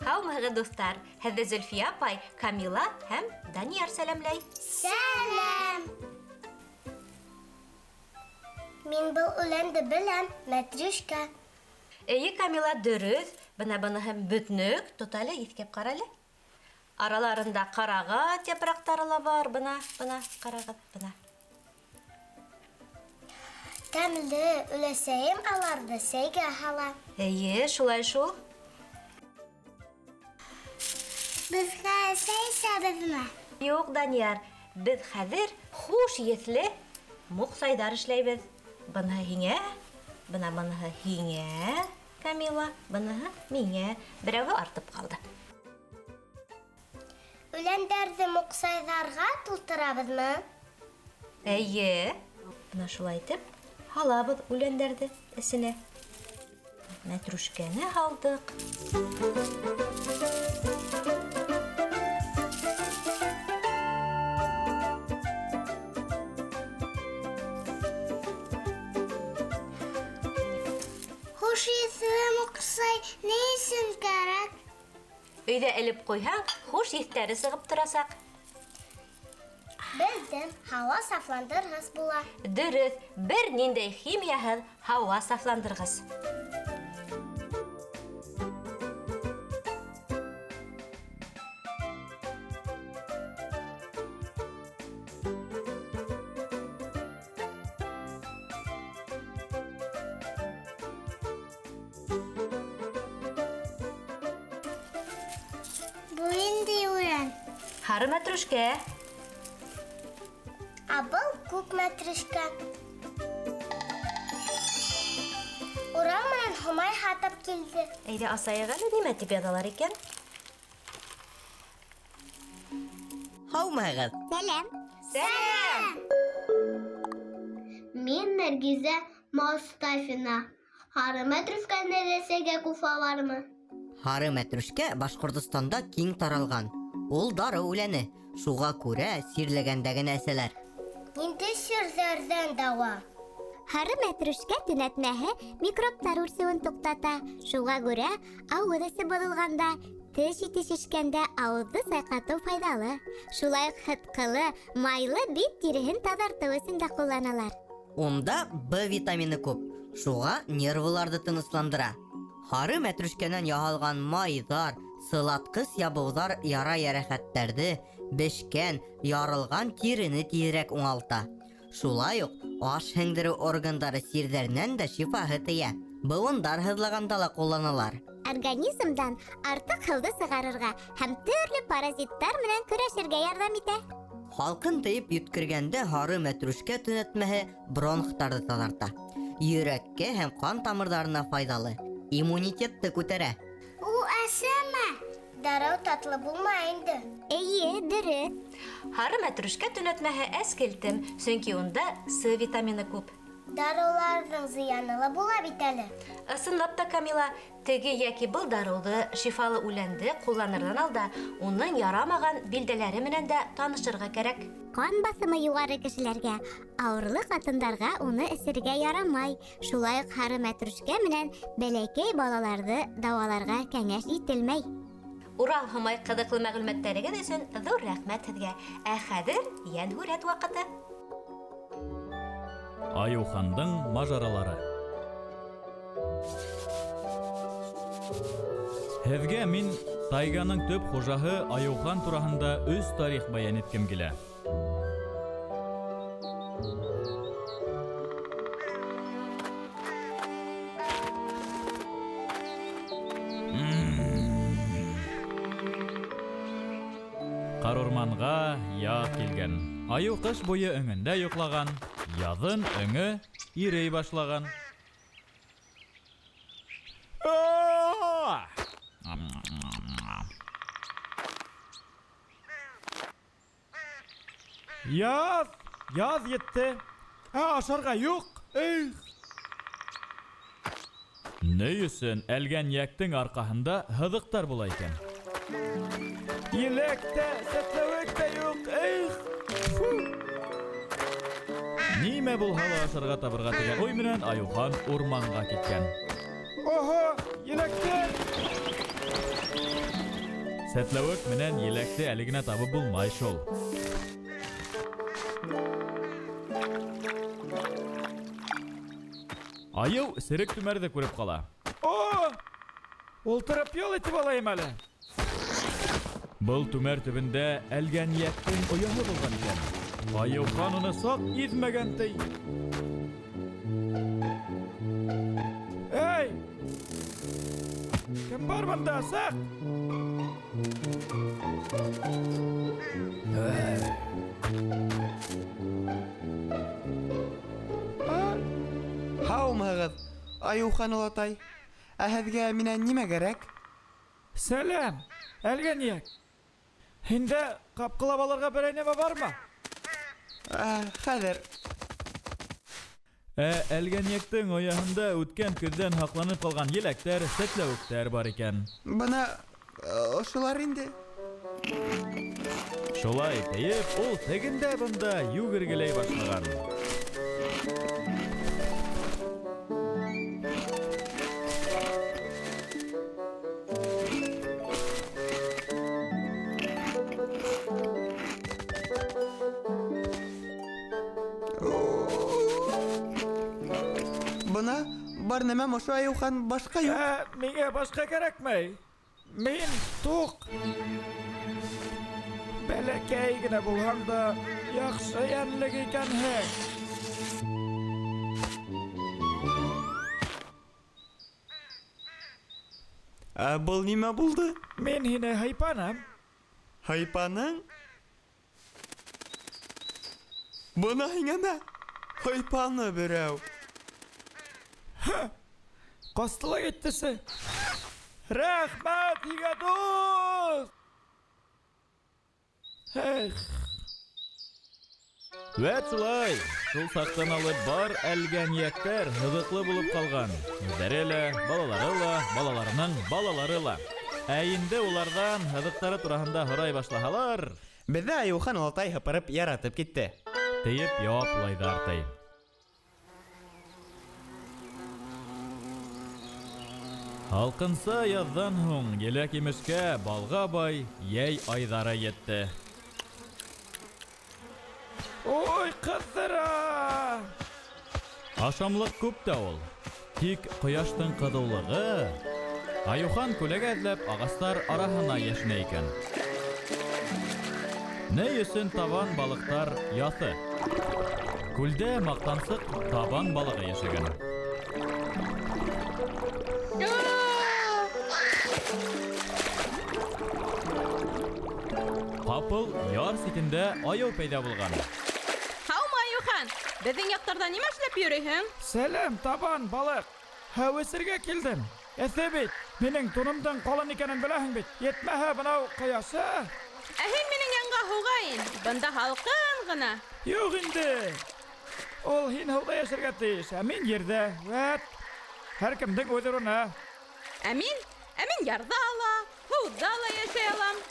Һаумыһығыҙ, дуҫтар! Һеҙҙе Зөлфиә апай, Камила һәм Данияр сәләмләй. Сәләм! Мин был үләнде беләм, мәтрүшкә. Эйе, Камила, дөрөҫ. Бына быныһы бөтнөк. Тот әле, иҫкәп ҡара әле. Араларында ҡарағат япраҡтары ла бар. Бына, бына, ҡарағыҙ, бына. Тәмле, өләсәйем аларҙы сәйгә һала. Эйе, шулай шул. Беҙ хәҙер сәй эсәбеҙме? Юҡ, Данияр, беҙ хәҙер хуш еҫле муҡсайҙар эшләйбеҙ. Быныһы һиңә, бына быныһы һиңә, Камила, быныһы миңә. Берәүһе артып ҡалды. Үләндәрҙе муҡсайҙарға тултырабыҙмы? Эйе. Бына шулай итеп һалабыҙ үләндәрҙе эсенә. Мәтрүшкәне һалдыҡ. Хуш еҫле муҡсай ни өсөн кәрәк? Өйҙә элеп ҡуйһаң, хуш еҫтәре сығып торасаҡ. Белдем, һауа сафландырғыс була. Дөрөҫ, бер ниндәй химияһыҙ һауа сафландырғыс. Был ниндәй үлән? Һары мәтрүшкә. Ә был күк мәтрүшкә. Урал менән Һомай һатып килде. Әйҙә асайыҡ әле, нимә тип яҙалар икән? Һаумыһығыҙ! Сәләм! Сәләм! Мин Нәргизә Мостафина. Һары мәтрүшкәне лә сәйгә ҡушалармы? Һары мәтрүшкә Башҡортостанда киң таралған. Ул дарыу үләне, шуға күрә сирләгәндә генә эсәләр. Ниндәй сирҙәрҙән дауа? Һары мәтрүшкә төнәтмәһе микробтар үрсеүен туҡтата. Шуға күрә ауыҙ эсе боҙолғанда, теш ите шешкәндә ауыҙҙы сайҡатыу файҙалы. Шулай уҡ һытҡылы, майлы бит тиреһен таҙартыу өсөн дә ҡулланалар. Унда Б витамины күп, шуға нервыларҙы тынысландыра. Һары мәтрүшкәнән яһалған майҙар, сылатҡыс ябыуҙар яра йәрәхәттәрҙе, бешкән, ярылған тирене тиҙерәк уңалта. Шулай уҡ аш һеңдереү органдары сирҙәренән дә шифаһы тейә. Быуындар һыҙлағанда ла ҡулланалар. Организмдан артыҡ һыуҙы сығарырға һәм төрлө паразиттар менән көрәшергә ярҙам итә. Һалҡын тейеп йүткергәндә һары мәтрүшкә төнәтмәһе бронхтарҙы таҙарта. Йөрәккә һәм ҡан тамырҙарына файҙалы. Иммунитетты күтәрә. Ул әсеме? Дарыу татлы булмай инде. Эйе, дөрөҫ. Һары мәтрүшкә төнәтмәһе әскелтем, сөнки унда С витамины күп. Дарыуларҙың зыяны ла була бит әле. Ысынлап та, Камила, теге йәки был дарыуҙы, шифалы үләнде ҡулланырҙан алда уның ярамаған билдәләре менән дә танышырға кәрәк. Ҡан баҫымы юғары кешеләргә, ауырлы ҡатындарға уны эсергә ярамай. Шулай уҡ һары мәтрүшкә менән бәләкәй балаларҙы дауаларға кәңәш ителмәй. Урал Һомай ҡыҙыҡлы мәғлүмәттәрегеҙ өсөн ҙур рәхмәт һеҙгә. Ә хәҙер йәнһүрәт ваҡыты. Айыухандың мажаралары. Һеҙгә мин тайганың төп хужаһы Айыухан тураһында өс тарих баян иткем килә. Ҡарурманға яҙ килгән. Айыу ҡыш буйы өңөндә йоҡлаған, яҙын өңө ирей башлаған. Яҙ, яҙ етте. Ә ашарға юҡ. Эх. Ни өсөн әлгәнйәктең арҡаһында һыҙыҡтар була икән? Еләк тә, сәтләүек тә юҡ. Эх. Фу. Нимә булһа ла ашарға табырға тигән уй менән Айыухан урманға киткән. Оһо, еләктәр! Сәтләүек менән еләкте әле генә табып булмай шул. Айыу серек түмәрҙе күреп ҡала. О! Ултырып ял итеп алайым әле. Был түмәр төбөндә әлгәнйәктең ояһы булған икән. Айыухан уны саҡ иҙмәгән ти. Эй! Кем бар бында? Сыҡ! Һаумыһығыҙ, Айыухан олатай. Ә һеҙгә минән нимә кәрәк? Сәләм, әлгәнйәк. Һиндә ҡапҡылап алырға берәй нәмә бармы? Хәҙер. Ә әлгәнйәктең ояһында үткән көҙҙән һаҡланып ҡалған еләктәр, сәтләүектәр бар икән. Бына ошолар инде. Шулай тейеп, ул тегендә-бында йүгергеләй башлаған. Бына бар нәмәм ошо, Айыухан, башҡа юҡ. Миңә башҡа кәрәкмәй. Мин туҡ. Бәләкәй генә булһаң да, яҡшы йәнлек икәнһең. Ә был нимә булды? Мин һине һыйпаным. Һыйпаның? Бына һиңә мә? Һыйпаны берәү. Ҡастылыҡ иттесе. Рәхмәт һиңә, дуҫ! Эх. Вәт шулай, шул саҡтан алып бар әлгәнйәктәр һыҙыҡлы булып ҡалған. Үҙҙәре лә, балалары ла, балаларының балалары ла. Ә инде уларҙан һыҙыҡтары тураһында һорай башлаһалар, Беҙҙе Айыухан олатай һыпырып яратып китте. Тейеп яуаплайҙар ти. Һалҡынса яҙҙан һуң еләк-емешкә балға бай йәй айҙары етте. Ой, ҡыҙҙыра! Ашамлыҡ күп тә ул. Тик ҡояштың ҡыҙыулығы Айыухан күләгә эҙләп ағастар араһына йәшенә икән. Ни өсөн табан балыҡтар яҫы? Күлдә маҡтансыҡ табан балығы йәшәгән. Ҡапыл яр ситендә айыу пәйҙә булған. Һаумы, Айыухан? Беҙҙең яҡтарҙа нимә эшләп йөрөйһөң? Сәләм, табан балыҡ. Һыу эсергә килдем. Эҫе бит. Минең тунымдың ҡалын икәнен беләһең бит. Етмәһә бынау ҡояшы. Ә һин минең янға һыуға ин. Бында һалҡын ғына. Юҡ инде. Ул һин һыуҙа йәшәргә тейеш, ә мин ерҙә. Вәт. Һәр кемдең үҙ урыны. Ә мин? Ә мин ярҙа ла, һыуҙа ла йәшәй алам.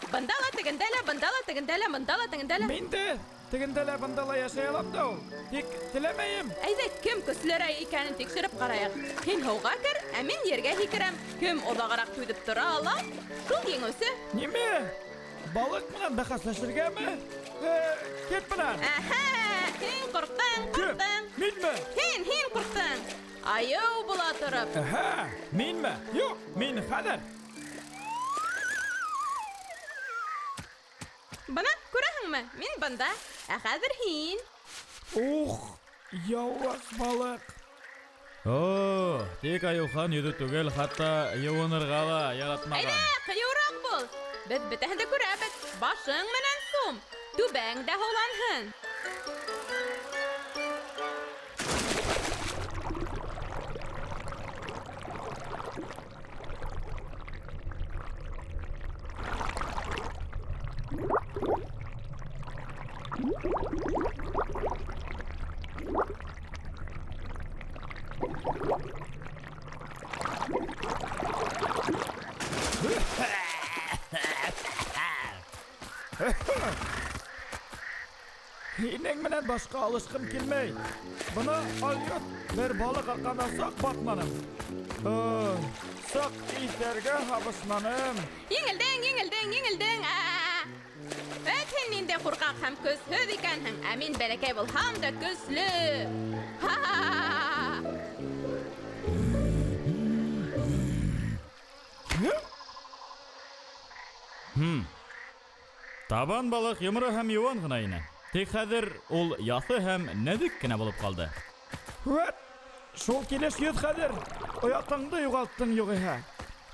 Бында ла, тегендә лә, бында ла, тегендә лә, бында ла, тегендә лә. Мин дә тегендә лә, бында ла йәшәй алам да ул. Тик теләмәйем. Әйҙә, кем көслөрәк икәнен тикшереп ҡарайыҡ. Һин һыуға кер, ә мин ергә һикерәм. Кем оҙағыраҡ түҙеп тора ала, шул еңеүсе. Нимә? Балыҡ менән бәхәсләшергәме? Кит бынан. Әһә, һин ҡурҡтың, Кем? ҡурҡтың. Минме? Һин, һин ҡурҡтың. Айыу була тороп. Әһә, минме? Юҡ, мин хәҙер. Бына, күрәһеңме? Мин бында. Ә хәҙер һин. Ух, яуыз балыҡ. О, тик Айыухан йөҙөү түгел, хатта йыуынырға ла яратмаған. Әйҙә, ҡыйыуыраҡ бул. Беҙ бөтәһен дә күрәбеҙ. Башың менән сум, түбәң дә һыуланһын. Һинең менән башҡа алышҡым килмәй. Бына алйот бер балыҡ арҡанда саҡ батманым. Саҡ иҫәргә һабышманым. Еңелдең, еңелдең, еңелдең. Әт һин ниндәй ҡурҡаҡ һәм көсһөҙ икәнһең. Ә мин бәләкәй булһам да көслө. Ха-ха-ха! Табан балыҡ йомро һәм йыуан ғына ине. Тик хәҙер ул яҫы һәм нәҙек кенә булып ҡалды. Вәт, шул килеш йөҙ хәҙер. Оятыңды юғалттың юғиһә.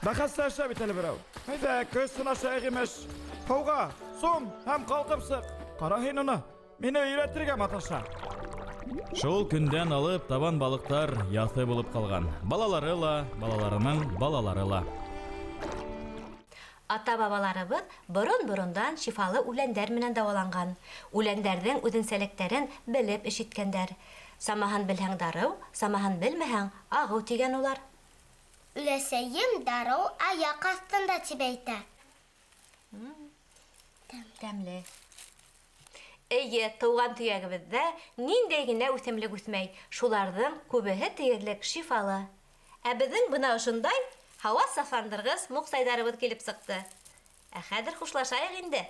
Бәхәсләшә бит әле берәү. Әйҙә, көс һынашайыҡ имеш. Һыуға, сум һәм ҡалҡып сыҡ. Ҡара һин уны, мине өйрәтергә маташа. Шул көндән алып табан балыҡтар яҫы булып ҡалған. Балалары ла, балаларының балалары ла. Ата-бабаларыбыҙ борон-борондан шифалы үләндәр менән дауаланған. Үләндәрҙең үҙенсәлектәрен белеп эш иткәндәр. Самаһын белһәң дарыу, самаһын белмәһәң ағыу тигән улар. Өләсәйем дарыу аяҡ аҫтында тип әйтә. Тәмле. Эйе, тыуған төйәгебеҙҙә ниндәй генә үҫемлек үҫмәй, шуларҙың күбеһе тиерлек шифалы. Ә беҙҙең бына ошондай һауа сафландырғыс муҡсайҙарыбыҙ килеп сыҡты. Ә хәҙер хушлашайыҡ инде.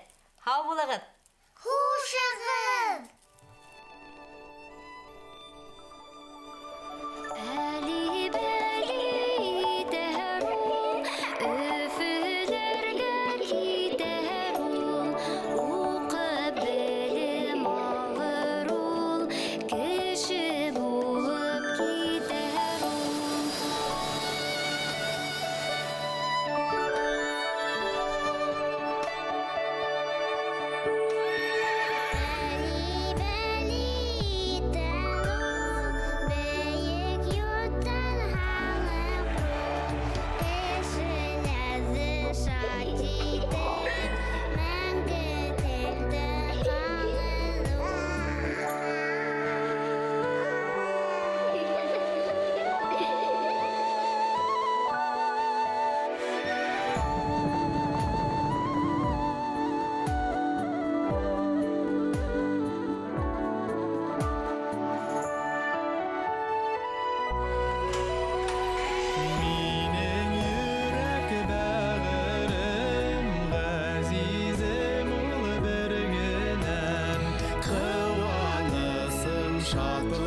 Һау булығыҙ! Хушығыҙ! Шатлығым.